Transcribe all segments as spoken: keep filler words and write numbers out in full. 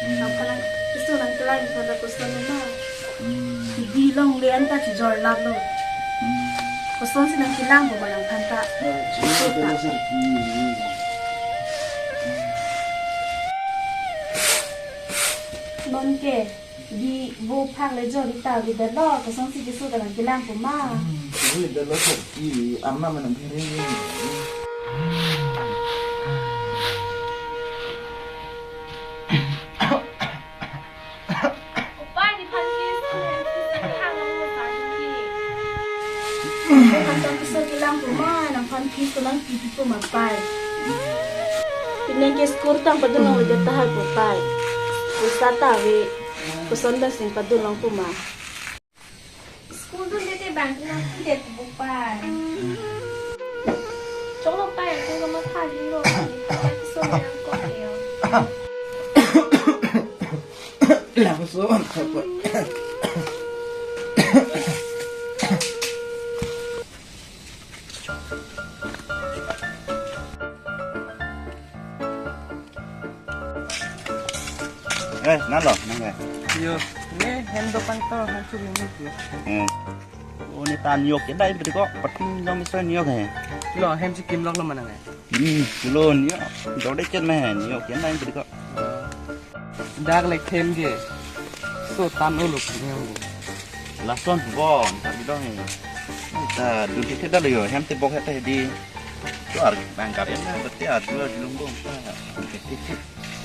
Nangphan keso nangkelang aphan ta koson ma. Hmm. Hidi longle anta chijor lap lo. Hmm. Kosonsi nangkelang pu ma nangphan ta. Eh, keso ta. Non ke, di vo phak le jor ta vi da lo, kosonsi keso ta nangkelang pu ma. Hmm, vi da lo sir, i ama manang bhere. Opa, nephan ke school hem fees nangkehang nang mo sar ki. Nephan ta keso kelang pu ma, nangphan fees ko nangpi pi pu ma pai. Pine ke school tang padun long udah tahai pu pai. Poisa ta ave, koson pen si padun long pu ma. School dunde te bang nangpidet pu pai. Choklo pai, ako kamatha lilo, keso nangkok yo. Langsung. Eh, nalo, nang eh. Yo, ne hem dokan to, hem churi ni yo. Hmm. Oh, ne ta niok ke dai beri ko, patin jong miso niok he. Lo, hem si kim lok lo manang eh. Hmm, lo niok, dode chen me he, niok ke dai beri ko. Dak lek them ke. So tan uluk ni hong. Lason bon, ta bidong he. Ta dun thek thek da lo yo, hem tebok he ta di. Tuar bang karya na, berarti adu adu lungkung.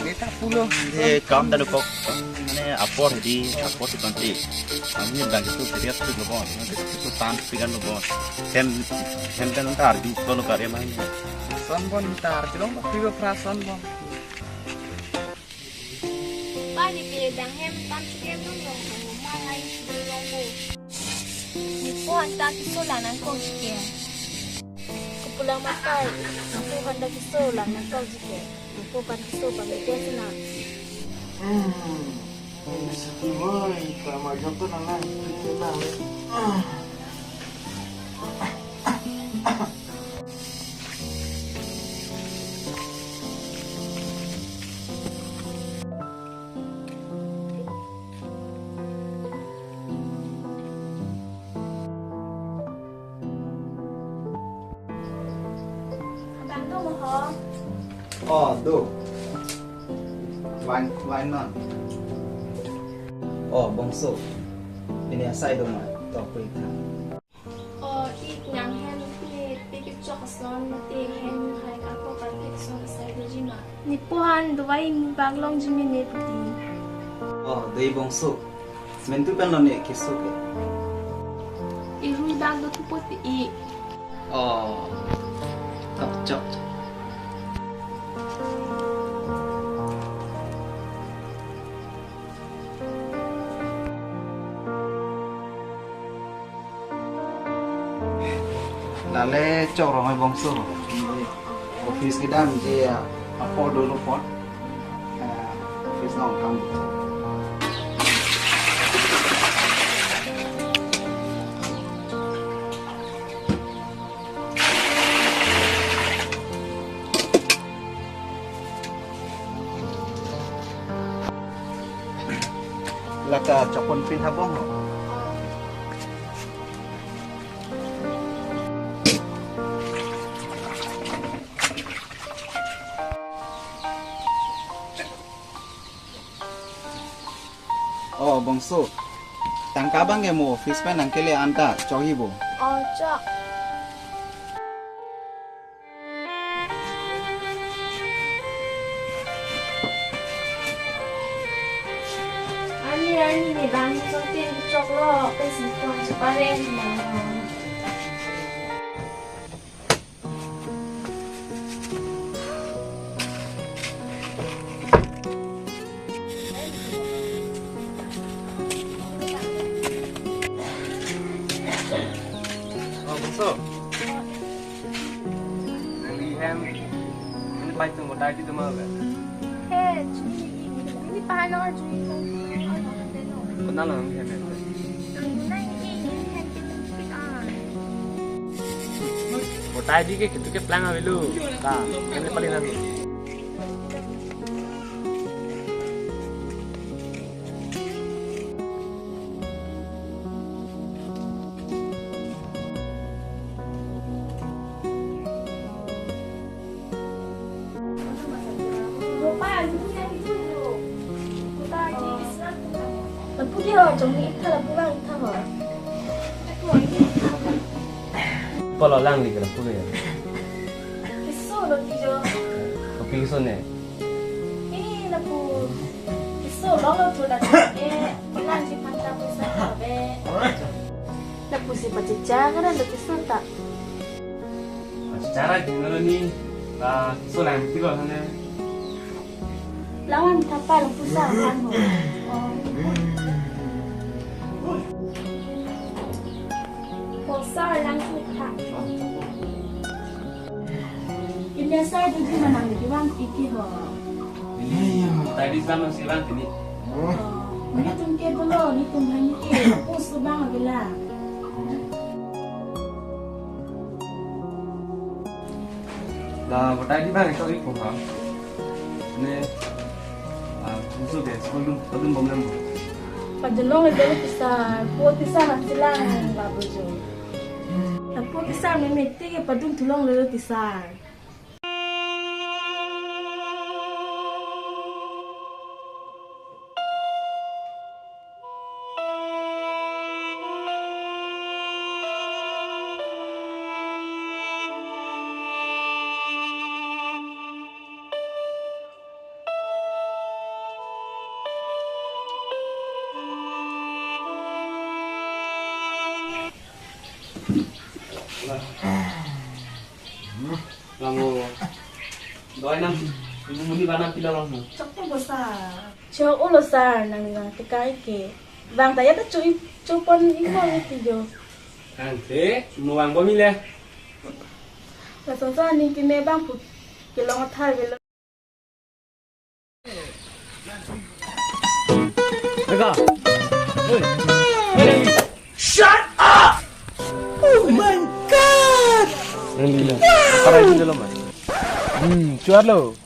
Neta pulo. Eh, kam da lo kok. Mane apor di, apor si konti. Kami bang itu serius tu lo bon. Itu tan pigan lo bon. Hem, hem kan ntar di kalau karya main. Son bon tar, jelong ba piwa pra son bon. Pani pe dang hem tam chikem nung nung nung malai nung nung. Nepo anta keso lang nangkok chikem. Kepulang makai, nepo anta keso lang nangkok chikem. Nepo pan keso pan nepo sina. Hmm. Ini satu boy, sama Joko nang nang. Ini nang. Ah. Abang do mo ho? Oh, do. Wine, wine non. Oh, bongso. Pini asai do ma? Tok pui tha. O ik nang hem pini pik chok ason mate hem hai ako kapik ason asai doji ma. Nepo han dovai mi bak longji mene puti. O dei bongso. Mentu pen lo ne keso ke. Irui bak do thupo ti ik. O. Tok chok. Lale chok rong bongso. Office kedamji apor dolo pon. Eh, office nangkam. Lata chokon pin habong ho. Oh, bongso. Tangka abang ke mo office pen nangkele anta, chokji bo. Oh, chok. Ani, ani, ni bang ni song tin chok lo, pe si tuan cheparen mo. Oh, bongso. Nangli hem, nangli pai tum botai di tum ave. He, chini, ini pai no, chini. Kona lo nangli hem? Botai di ke kitu keplang avelo. Ka, hem le pali nang. Lapu ke ho, jong ni itha lapu vang itha ho. Polo lang ni ke lapu ke. Keso lo ti jo. Kopi keso ne? Eh, lapu. Keso lo lo tu la. Eh, lang si pangta pisa ta be. Lapu si pachicha ka lo keso ta. Pachicha ra gimana ni? La keso lang ti ko sana. Lawan thapa lapu sa kan ho. Oh. Posa lang sukha. Ini saya duduk menang di bang iki ho. Tadi sama si bang ini. Oh. Ini tum ke dulu, ini tum hanya ke. Aku subang bila. La, batai di bang, ito iko ha. Ne, ah, musu ke, sekolah dun, padun bom lembo. Padunong itu lo pisar, po pisar nang silang babu jo. Tapi pisar meme ti ke padun tulong lo pisar. Lamo. Doi nam, ibu muni bana pila long mo. Chok te bosa. Chok ulo sar nang nang tekai ke. Bang ta ya ta chui chupon imo ni ti jo. Ang te, mo bang bo mi le. Lason sa ning kine bang put kelong athar velo. Eka. Oi. Oi. Shut up! Oh my God! Nang lila. Voter I D dolo ma. Hmm, chuar lo.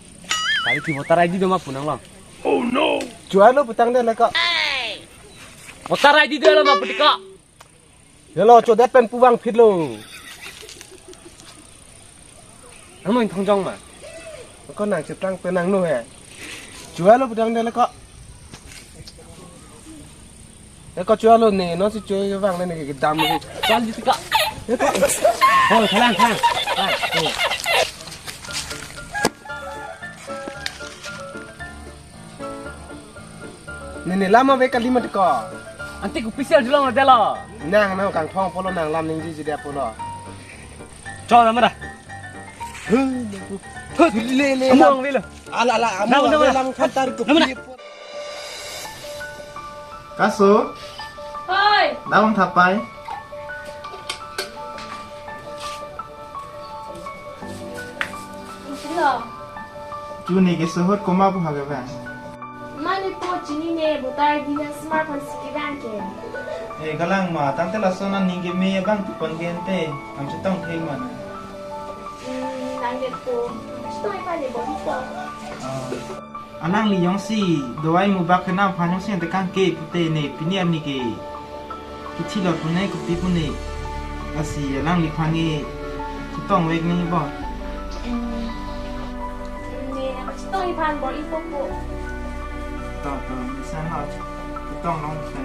Kali ki voter I D do ma pu nang long. Oh no! Chuar lo putang de leko. Voter I D dolo ma pu ti ko. Hello, chodet pen pu vang phit lo. Amo in thong jong ma. Ko nang cheptang pen nang no he. Chuar lo putang de leko. Leko chuar lo ne, non si chuar vang ne ke dam lo. Chal jiti ka. Leko. Oh, thalang, thalang. Ah, oh. Nene lama ve kali mat ko. Anti ko official julong delo. Nang nang kangthong polo nang lam ningji jide polo. Cho na mara. Hu, hu, le le. Among lam. Velo. Ala ala among. Nama, nama. Lam khantar ko. Nama, nama. Kaso? Hoi. Daun thapai. Hello. Juni ke sohot koma pu ha ke bang. Mane po chini ne voter I D na smartphone si ke bang ke. Eh, kalang ma, tangte lason aning ke me bang tupon ke ente, ang chetong thek ma. Hmm, nang det po. Chetong ipa ne bon po. Ah. Alangli jongsi dawai mubak kenam aphan jongsi ante kangke pute ne pini arni ke kithi lot pune kopi pune. Lasi alangliphan ke chetong vek ne bo. Hmm. Ne chetong iphan bor-ipo po. Tong tong, bisa ha. Chetong long sa.